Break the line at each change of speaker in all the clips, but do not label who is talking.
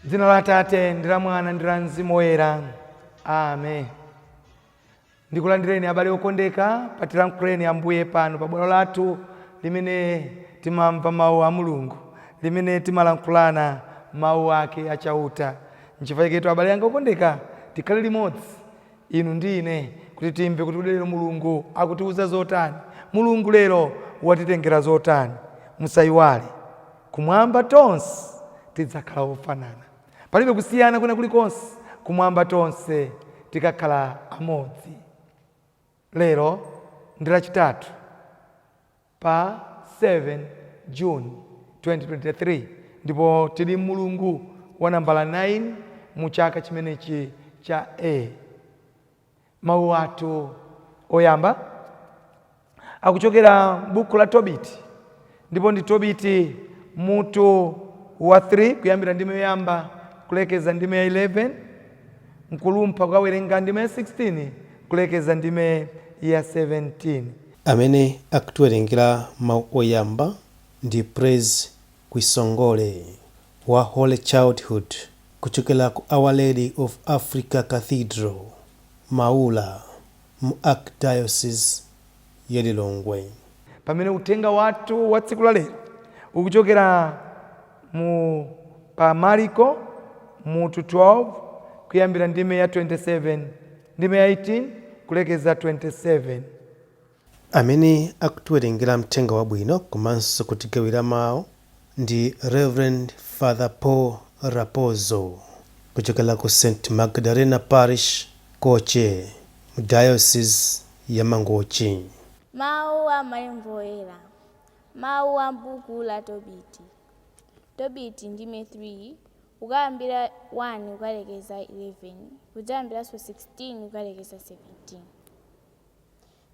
Dzina la Atate ndi la Mwana ndi la Mzimu Woyera. Amen. Ndikulandireni, abale okondeka, patilankhuleni Ambuye pano pa bwalo lathu limene timamva mawu a Mulungu, limene timalankhulana mawu ake achauta. Nchifukwa chaketu, abale anga okondeka, tikhale limodzi inu ndi ine kuti timve kuti lero Mulungu akutiuza zotani, Mulungu lero watitengera zotani. Musayiwale, kumwamba tonse tidzakhala ofanana, palibe kusiyana kwina kulikonse. Kumwamba tonse tikakhala amodzi. Lero ndi Lachitatu pa 7 June 2023, ndipo tili mulungu wa nambala 9 mu chaka chimenechi cha A. Mawu athu oyamba akuchokera buku la Tobiti, ndipo ndi Tobiti mutu wa 3, kuyambira ndime yoyamba kulekeza ndime ya 11, nkulumpha kukawerenga ndime ya 16 kulekeza ndime ya 17.
Amene akutiwerengera mawu oyamba ndi Praise Kwisongole wa Holy Childhood kuchokera ku Our Lady of Africa Cathedral, Maula, mu Archdiocese ya Lilongwe.
Pamene uthenga wathu wa tsiku la lero ukuchokera mu pa Mariko mutu 12, kuyambira ndime ya 27, ndime ya 18 kulekeza 27.
Amene akutiwerengera mthenga wabwino komanso kutigawira mawu ndi Reverend Father Paul Rapozo kuchokera ku St Magdalena Parish, Koche, mu Diocese ya Mangochi.
Mawu a Malembo Oyera. Mawu a m'buku la Tobiti. Tobiti ndime 3, ukayambira 1 ukalekeza 11, kudzayambiranso 16 ukalekeza 17.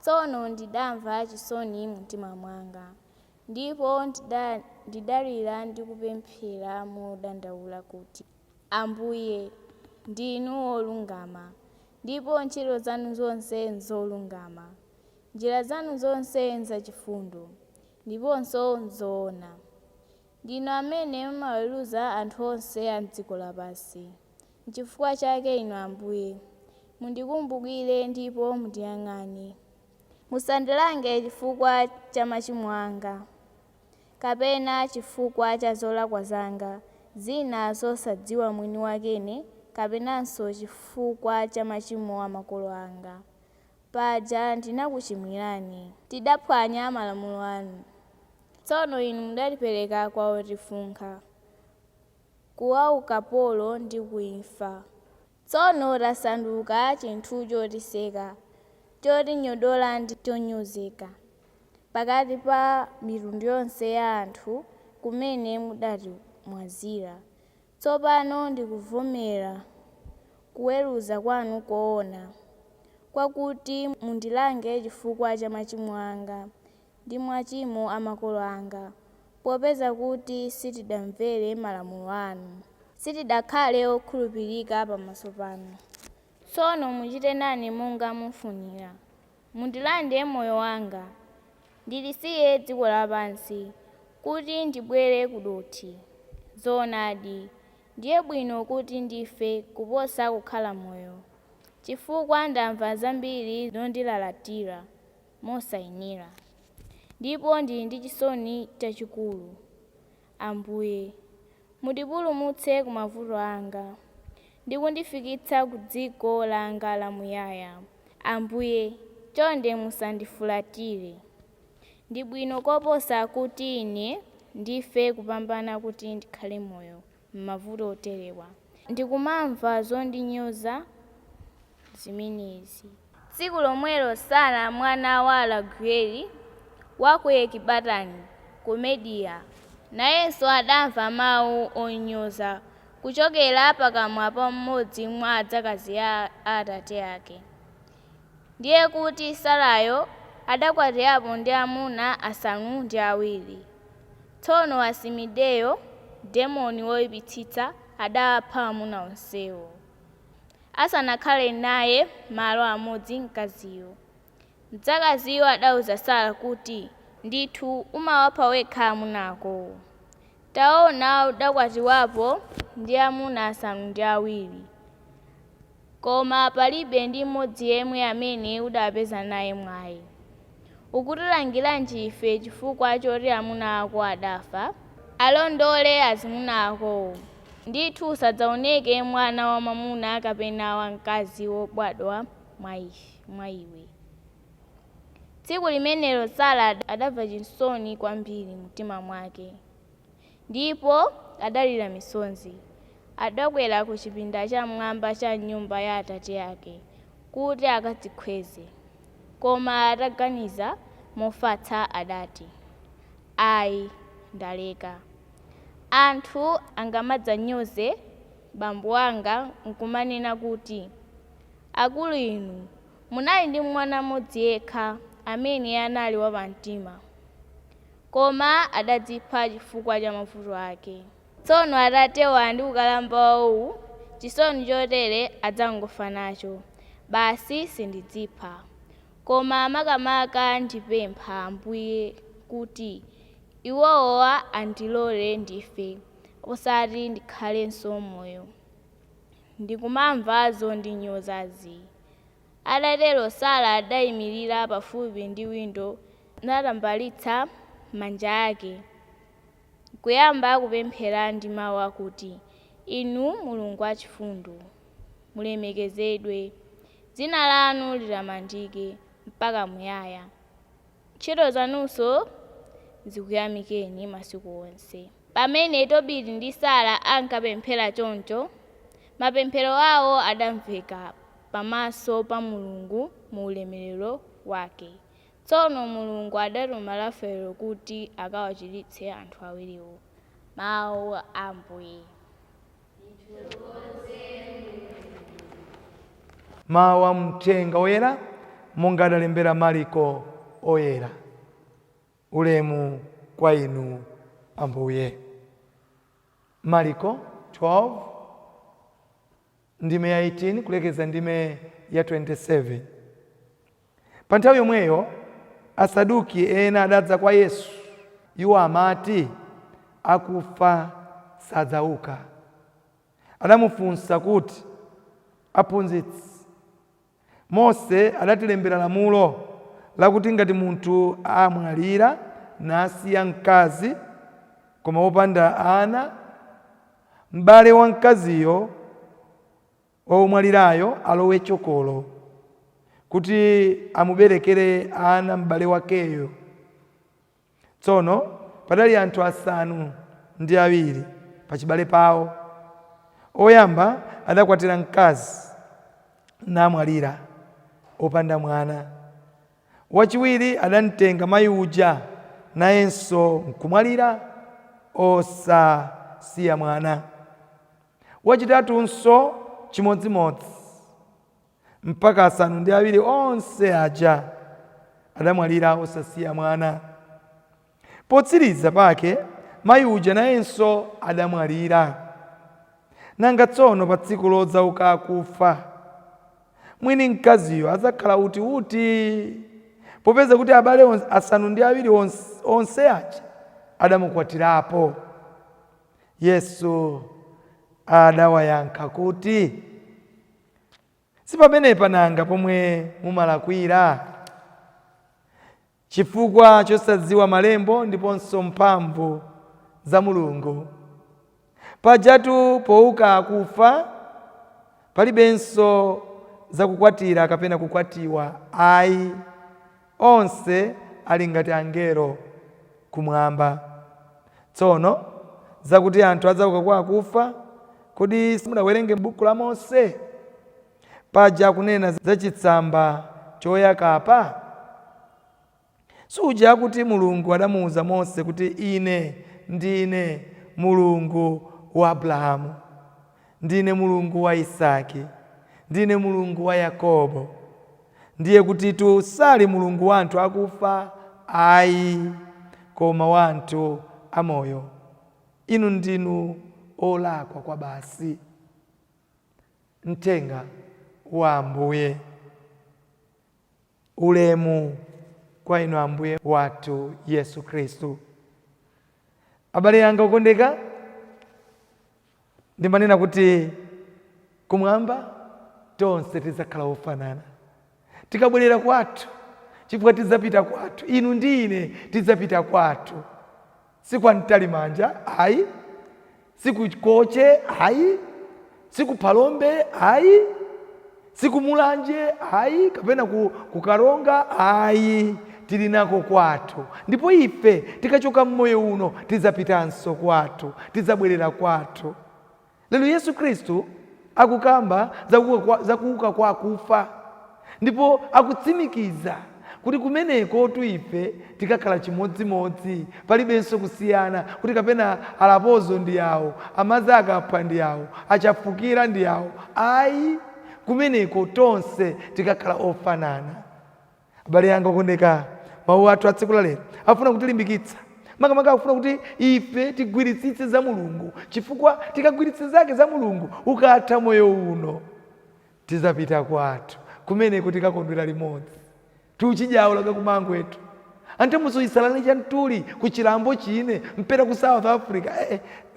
Tsono ndidamva chisoni mumtima mwanga, ndipo ndidalira ndi kupemphera modandaula kuti, "Ambuye, ndinu wolungama, ndipo ntchito zanu zonse nzolungama. Njira zanu zonse nzachifundo ndiponso nzoona. Ndinu amene mumaweruza anthu onse a dziko lapansi. N'chifukwa chake, inu Ambuye, mundikumbukire ndipo mundiyang'ane. Musandilange chifukwa cha machimo anga kapena chifukwa cha zolakwa zanga zina zosadziwa mwini wakene, kapenanso chifukwa cha machimo a makolo anga. Paja ndinakuchimwirani, tidaphwanya malamulo anu. Tsono inu mudatipereka kwa otifunkha, kuwaukapolo ndi kuimfa. Tsono tasanduka chinthu chotiseka, chotinyodola ndi chonyozeka pakati pa mitundu yonse ya anthu kumene mudatimwazira. Tsopano ndikuvomera kuweruza kwanu koona, kwakuti mundilange chifukwa cha machimo anga ndi machimo a makolo anga, popeza kuti sitidamvere malamulo anu, sitidakhale okhulupirika pamaso panu. Tsono muchite nane monga mufunira. Mundilande moyo wanga, ndilisiye dziko lapansi, kuti ndibwere ku dothi. Zoonadi, ndiye bwino kuti ndife kuposa kukhala moyo, chifukwa ndamva zambiri zondilalatira mosayenera, ndipo ndili ndi chisoni chachikulu. Ambuye, mundipulumutse ku mavuto anga ndi kundifikitsa ku dziko langa lamuyaya. Ambuye, chonde musandifulatire. Ndi bwino koposa kuti ine ndife kupambana kuti ndikhale moyo m'mavuto oterewa ndikumamva zondinyoza zimenezi." Tsiku lomwelo Sara mwana wa Ragueli wa ku Ekibatani ku Mediya nayenso adamva mawu onyoza kuchokera pakamwa pa mmodzi mwa adzakazi a atate ake. Ndiye kuti Sarayo adakwatirapo ndi amuna 7. Tsono Asimideyo, demoni woyipitsitsa, adawapha amuna onsewo asanakhale naye malo amodzi mkaziyo. Mdzakaziyo adawuza Sara kuti, "Ndithu umawapha wekha amunako. Taona, udakwatiwapo ndi amuna 7, koma palibe ndi mmodzi yemwe amene udapeza naye mwayi. Ukutilangiranji ife chifukwa choti amuna ako adafa? Alondole azimuna akowo. Ndithu usadzaoneke mwana wamwamuna kapena wamkazi wobadwa mwa iwe. Tsiku limenelo Sara adamva chisoni kwambiri mtima mwake, ndipo adalira misozi. Adakwera ku chipinda cham'mwamba cha nyumba ya atate ake kuti akadzikhweze. Koma ataganiza mofatsa adati, "Ayi, ndaleka. Anthu angamadzanyoze bambo anga nkumanena kuti, akulu inu munali ndi mwana mmodzi yekha amene anali wapamtima, koma adadzipha chifukwa cha mavuto ake. Tsono atatewa ndi ukalamba wawowu, chisoni chotere adzangofa nacho. Basi sindidzipha. Koma makamaka ndipempha Ambuye kuti iwowa andilole ndife, osati ndikhalenso moyo. Ndikumamva zondinyozazi." Adatero Sara adayimirira pafupi ndi windo natambalitsa manja ake, kuyamba kupemphera ndi mawu akuti, "Inu Mulungu wachifundo, mulemekezedwe, dzina lanu litamandike mpaka muyaya. Ntchito zanunso zikuyamikeni masiku onse." Pamene Tobiti ndi Sara ankapemphera choncho, mapemphero awo adamveka pamaso pa Mulungu mu ulemerero wake. Tsono Mulungu adatuma Rafaelo kuti akawachiritse anthu awiriwo. Mawu a Ambuye.
Mawu a mthenga oyera monga adalembera Mariko oyera. Ulemu kwa inu Ambuye. Mariko 12 ndime ya 18 kulekeza ndime ya 27. Pa nthawi yomweyo Asaduki ena adadza kwa Yesu. Iwo amati akufa sadzauka. Adamufunsa kuti, "Aphunzitsi, Mose adatilembera lamulo lakuti ngati munthu amwalira nasiya mkazi koma wopanda ana, m'bale wa mkaziyo womwalirayo alowe chokolo kuti amuberekere ana m'bale wakeyo. Tsono padali anthu 7 pachibale pawo. Oyamba adakwatira mkazi namwalira opanda mwana. Wachiwiri adamtenga mayi uja nayenso nkumwalira osasiya mwana. Wachitatunso chimodzimodzi, mpaka 7 onse aja adamwalira osasiya mwana. Potsiriza pake mayi uja nayenso adamwalira. Nanga tsono pa tsiku lodzauka akufa, mwini mkaziyo adzakhala utiuti, popeza kuti abale 7 onse aja adamukwatirapo?" Yesu adawayankha kuti, "Si pamenepa nanga pomwe mumalakwira, chifukwa chosadziwa malembo ndiponso mphamvu za Mulungu. Pajatu pouka akufa palibenso zakukwatira kapena kukwatiwa ayi, onse ali ngati angelo kumwamba. Tsono zakuti anthu adzauka kwa akufa, kodi simudawerenge m'buku la Mose? Paja akunena za chitsamba choyakapa? Suja kuti Mulungu adamuwuza Mose kuti, Ine ndine Mulungu wa Abrahamu, ndine Mulungu wa Isake, ndine Mulungu wa Yakobo. Ndiye kutitu sali Mulungu wa anthu akufa ayi, koma wa anthu amoyo. Inu ndinu olakwa kwa basi." Mthenga wa Ambuye. Ulemu kwa inu Ambuye wathu Yesu Khristu. Abale anga okondeka, Ndimanena kuti kumwamba tonse tidzakhala ofanana tikabwerera kwathu, chifukwa tidzapita kwathu. Inu ndi ine tidzapita kwathu, sikwamtalimanja ayi, sikukoche ayi, sikuphalombe ayi, sikumulanje ayi, kapena kukaronga ayi. Tili nako kwathu, ndipo ife tikachoka mmoyo uno tidzapitanso kwathu, tidzabwerera kwathu. Lero Yesu Khristu akukamba zakuuka kwa akufa, ndipo akutsimikiza kuti kumeneko tu ife tikakhala chimodzimodzi, palibenso kusiyana kuti kapena alapozo ndi awo, amazi akapha ndi awo, achafukira ndi awo, ayi. Kumeneko tonse tikakhala ofanana. Abale anga okondeka, mawu athu a tsiku la lero afuna kutilimbikitsa, makamaka akufuna kuti ife tigwiritsitse za Mulungu, chifukwa tikagwiritsa zake za Mulungu, ukatha moyo uno tizapita kwathu, kumeneko tikakondwera limodzi. Tuchijawo laka kumangwetu ante musoyisalane cha mtuli ku chilambo chine mpera ku South Africa,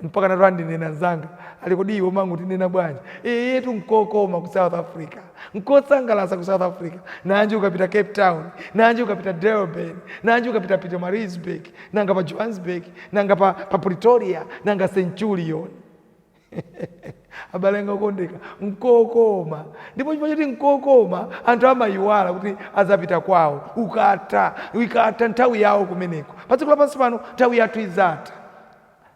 mpaka natu andinena nzanga ali, "Kodi iwe mangu tinena bwanji?" Yetu nkokoma ku South Africa, nkosangalasa ku South Africa. Nanji ukapita Cape Town, nanji ukapita Durban, nanji ukapita Pietermaritzburg, nanga pa Johannesburg, nanga pa Pretoria, nanga Centurion. Abale anga okondeka, nkokoma, ndipo chifukwa choti nkokoma anthu amayiwala kuti azapita kwawo ukatha, ikatha nthawi yawo kumeneko pa dziko lapansi pano. Nthawi yathu izatha,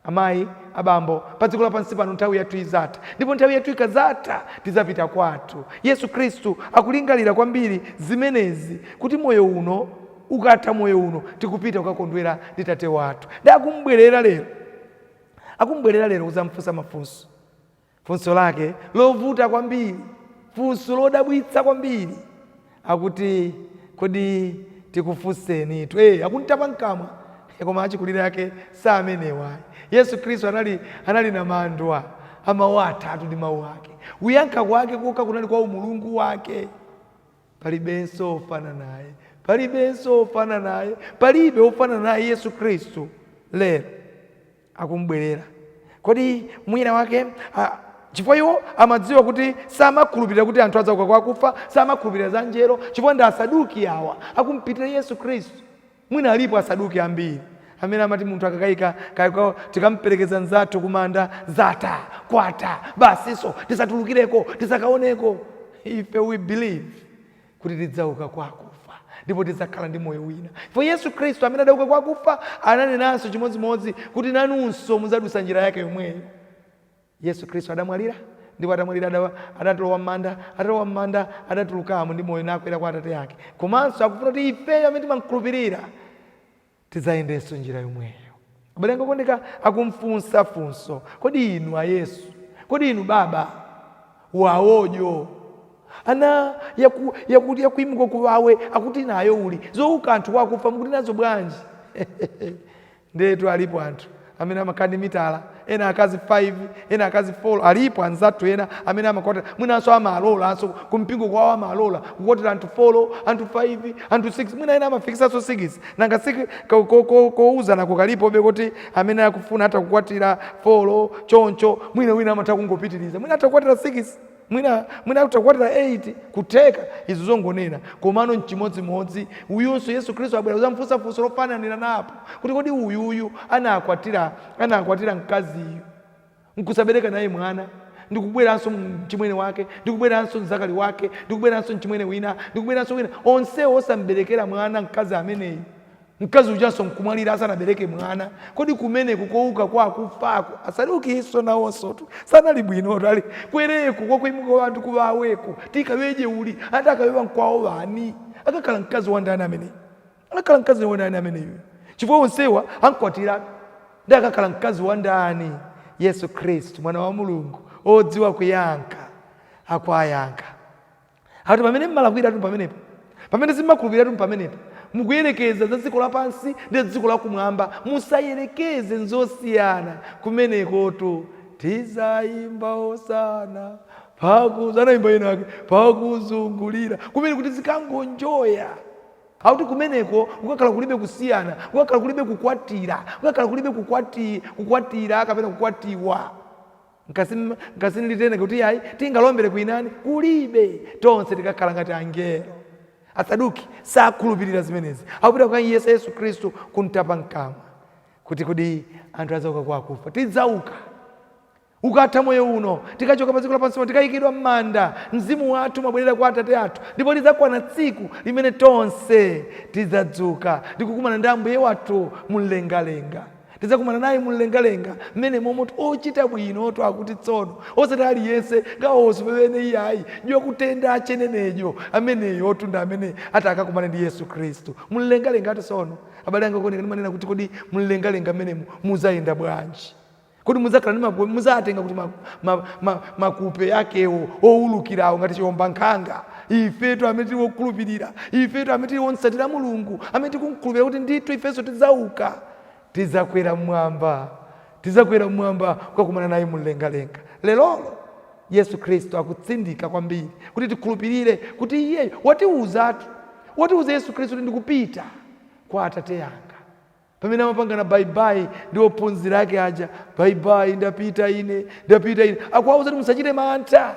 amayi, abambo, pa dziko lapansi pano nthawi yathu izatha, ndipo nthawi yathu ikazatha tizapita kwathu. Yesu Khristu akulingalira kwambiri zimenezi, kuti moyo uno ukatha, moyo uno tikupita kukakondwera ndi Tate wathu. Ndi akumbwerera lero, akumbwerera lero kuzamfunsa mafunso. Funso lake lovuta kwambiri, funso lodabwitsa kwambiri, akuti, "Kodi tikufunseni tu?" Akuntapa mkamwa. Koma achikulire yake samenewa. Yesu Khristu anali namandwa amawu atatu ndi mawu ake. Kuyankha kwake kokha kunali kwa umulungu wake. Palibenso ofana naye, palibenso ofana naye, palibe ofana naye Yesu Khristu. Lero akumbwerera, kodi mwina wake, chifukwa iwo amadziwa kuti samakhulupirira kuti anthu adzauka kwa akufa, samakhulupirira za njero, chifukwa ndi Asaduki awa akumpitira Yesu Khristu. Mwina alipo Asaduki ambiri amene amati munthu akakayika, tikamperekeza nzathu kumanda, zata kwata basiso, tisatulukireko, tisakaoneko. Ife we believe kuti tidzauka kwa akufa ndipo tidzakhala ndi moyo wina, for Yesu Khristu amene adauka kwa akufa ananenanso chimodzimodzi kuti nanunso mudzadusa njira yake yomweyo. Yesu Khristu adamwalira, ndipo atamwalira adatolowa m'manda, atalowa m'manda adatulukamo ndi moyo nakwera kwa Atate ake. Komanso akufuna kuti ifeyo amene timamkhulupirira tidzayendenso njira yomweyo. Abale anga okondeka, akumfunsa funso, "Kodi inu a Yesu, kodi inu baba wawodyo ana yakuimuka kuwawe akuti nayo uli zouka anthu kwakufa, mukuti nazo bwanji?" Ndetu alipo anthu amene amakhala ndi mitala, ena akazi 5, ena akazi 4. Alipo anzathu ena amene amakwatira, mwinanso amalolanso kumpingo kwawo, amalola kukwatira anthu 4, anthu 5, anthu 6, mwina ena amafikisanso 6. Nanga si kouzanako kalipobe kuti amene akufuna atha kukwatira 4 choncho, mwina wina amatha kungopitiriza, mwina atha kukwatira 6, mwina atha kukwatira 8, kutheka izo zongonena. Komano mchimodzimodzi uyunso Yesu Khristu abwera kuzamfunsa funso lofananira napo kuti, kodi uyuyu anakwatira mkaziyu nkusabereka naye mwana, ndikubweranso mchimwene wake, ndikubweranso mzakali wake, ndikubweranso mchimwene wina, ndikubweranso wina, onsewo osamberekera mwana mkazi ameneyu, mkazi ujanso nkumwalira asanabereke mwana, kodi kumeneku kouka kwa akufako? Asadukiso nawonsotu sanali bwinotu. Ali kwereku kokuimuka anthu kuwaweko tikaweje uli ati akawewa nkwawo wani? Akakhala mkazi wa ndani ameneyu? Akakhala mkazi wa ndani ameneyu? Chifukwa onsewa ankwatira, ndi akakhala mkazi wa ndani? Yesu Khristu mwana wa Mulungu odziwa kuyankha akwayankha akuti, "Pamene mmalakwiratu pamenepo, pamene simmakhulupiratu pamenepo, mukuyerekeza za dziko lapansi ndi dziko lakumwamba. Musayerekeze, nzosiyana. Kumenekotu tizayimba osana anayimba ena ake pakuzungulira kumene kuti zikangonjoya." Akuti kumeneko kukakhala kulibe kusiyana, kukakhala kulibe kukwatira, kukakhala kulibe kukwatira kapena kukwatiwa. Nkasinilitene kuti ayi tingalombere kuinani kulibe, tonse tikakhala ngati angelo. Asaduki sakhulupirira zimenezi, akupita kukayesa Yesu Khristu kuntapa mkamwa kuti kodi anthu adzauka kwa akufa. Tidzauka ukatha moyo uno, tikachoka pa dziko lapansi tikayikidwa m'manda, mzimu wathu umabwerera kwa Atate athu, ndipo lidzakwana tsiku limene tonse tidzadzuka ndi kukumana ndi Ambuye wathu mumlengalenga. Tidzakumana naye mumlengalenga mmene momwe ochita bwino akuti tsono osati aliyense ngaonso pamene iyayi jokutenda achenenejo ameneyo otunda amene ati akakumane ndi Yesu Khristu mumlengalenga. Ati tsono abale anga kuoneka ndimanena kuti kodi mumlengalenga mmenemu muzayenda bwanji? Kodi mudzakhala ndi makupe, mudzatenga kuti makupe akewo owulukirawo ngati chiwomba nkhanga? Ifetu amene tili wokhulupirira, ifetu amene tili wonsatira Mulungu, amene tikumkhulupirira kuti ndithu ifenso tidzauka, tidzakwera mmwamba, tidzakwera mmwamba kukakumana naye mumlengalenga. Lelolo Yesu Khristu akutsindika kwambiri kuti tikhulupirire kuti iyeyo watiwuzatu, watiwuza Yesu Khristu kuti ndikupita kwa Atate anga. Pamene amapangana bye-bye ndi ophunzira ake aja, bye-bye, ndapita ine, ndapita ine, akuwawuza kuti musachite mantha,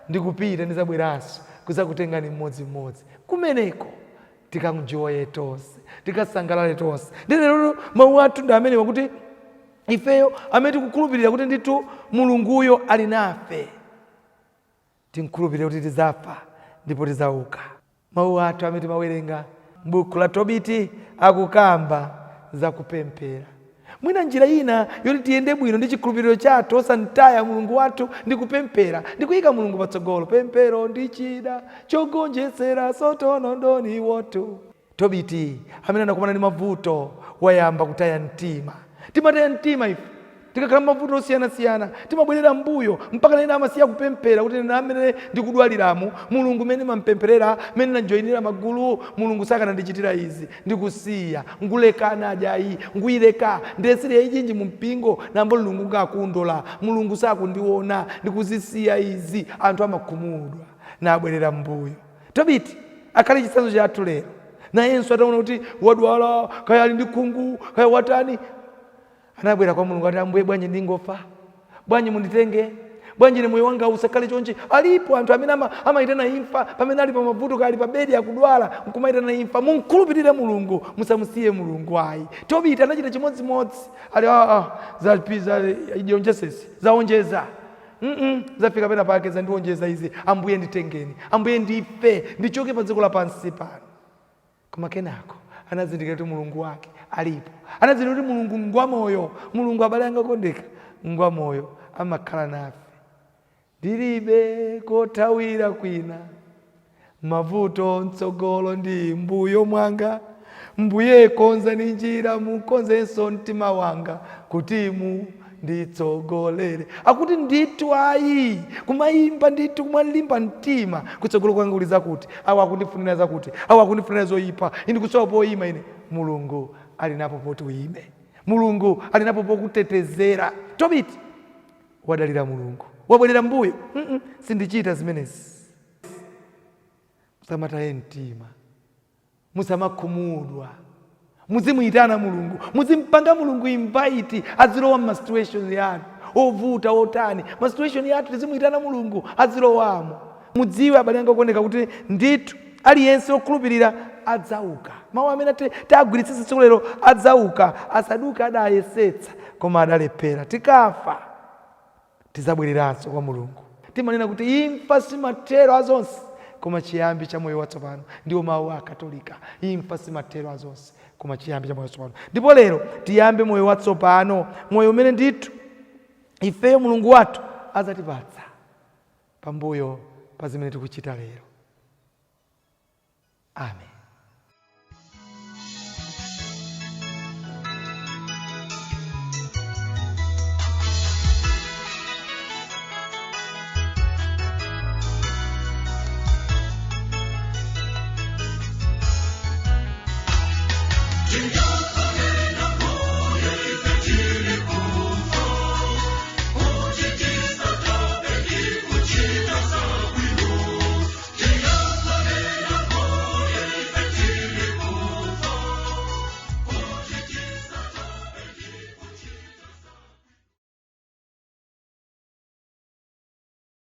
ndikupita, ndizabweranso kudzakutengani mmodzimmodzi. Kumeneko tikanjoye tonse, tikasangalale tonse. Ndi lero mawu athu ndi amenewa kuti ifeyo amene tikukhulupirira kuti ndithu Mulunguyo ali nafe, tinkhulupirire kuti tidzafa ndipo tidzauka. Mawu athu amene timawerenga m'buku la Tobiti akukamba zakupemphera. Mwina njira ina yoti tiyende bwino ndi chikhulupiriro chathu osantaya Mulungu wathu ndi kupemphera, ndi kuyika Mulungu patsogolo. Pemphero ndi chida chogonjetsera sotonondoni wothu. Tobiti amene anakumana ndi mavuto wayamba kutaya mtima. Timataya mtima ife tikakhala mavuto osiyanasiyana, timabwerera mbuyo mpaka ena amasiya kupemphera kuti ine amene ndikudwaliramu, Mulungu mene mampempherera, mene najoyinira magulu, Mulungu sakanandichitira izi, ndikusiya ngulekana ajayi nguyileka ndesire ijinji mumpingo nambo Mulungu ngakundola, Mulungu sakundiona, ndikuzisiya izi. Anthu amakhumudwa nabwerera mbuyo. Tobiti akhale chitsanzo chathu lero. Nayenso ataona kuti wadwala, kaya ali ndi khungu, kaya watani, anabwera kwa Mulungu ati, Ambuye, bwanji ndingofa? Bwanji munditenge? Bwanji ine moyo wanga usakhale chonchi? Alipo anthu amene amayitana imfa pamene ali pa mavuto, kali pa bedi akudwala, nkumayitana imfa. Munkhulupirire Mulungu, musamusiye Mulungu ayi. Tobiti anachita chimodzimodzi, ali zaonjesesi zaonjeza, zafika pena pake, zandionjeza izi, Ambuye nditengeni, Ambuye ndife, ndichoke pa dziko lapansi pano. Koma kenako anazindikira kuti Mulungu wake alipo, anazindikira kuti Mulungu ngwamoyo. Mulungu, abale anga okondeka, ngwamoyo, amakhala nafe. Ndilibe kothawira kwina, mavuto mtsogolo ndi mbuyo mwanga, Mbuye konzani njira, mukonzenso mtima wanga kuti mu nditsogolere. Akuti ndithu ayi, kumayimba ndithu, kumalimba mtima, kutsogolo kwanga kuli zakuti, awa akundifunira zakuti, awa akundifunira zoyipa, ine kusowa poyima ine. Mulungu ali napo poti uyime, Mulungu ali napo pokutetezera. Tobiti wadalira Mulungu, wabwerera mbuyo, sindichita zimenezi. Musamataye mtima, musamakhumudwa, muzimuyitana Mulungu, muzimpanga Mulungu invite azilowa mma situation yanu ovuta otani, ma situation yathu tizimuyitana Mulungu azilowamo. Mudziwe abale anga okondeka kuti ndithu aliyense okhulupirira adzauka. Mawu amene tagwiritsitsa tsiku lero, adzauka. Asaduki adayesetsa koma adalephera. Tikafa tidzabwereranso kwa Mulungu. Timanena kuti imfa simathero azonse koma chiyambi cha moyo watsopano. Ndiwo mawu a Katolika, imfa simathero azonse koma chiyambi cha moyo watsopano. Ndipo lero tiyambe moyo watsopano, moyo umene ndithu ifeyo Mulungu wathu adzatipatsa pambuyo pa zimene tikuchita lero. Amen.
Do you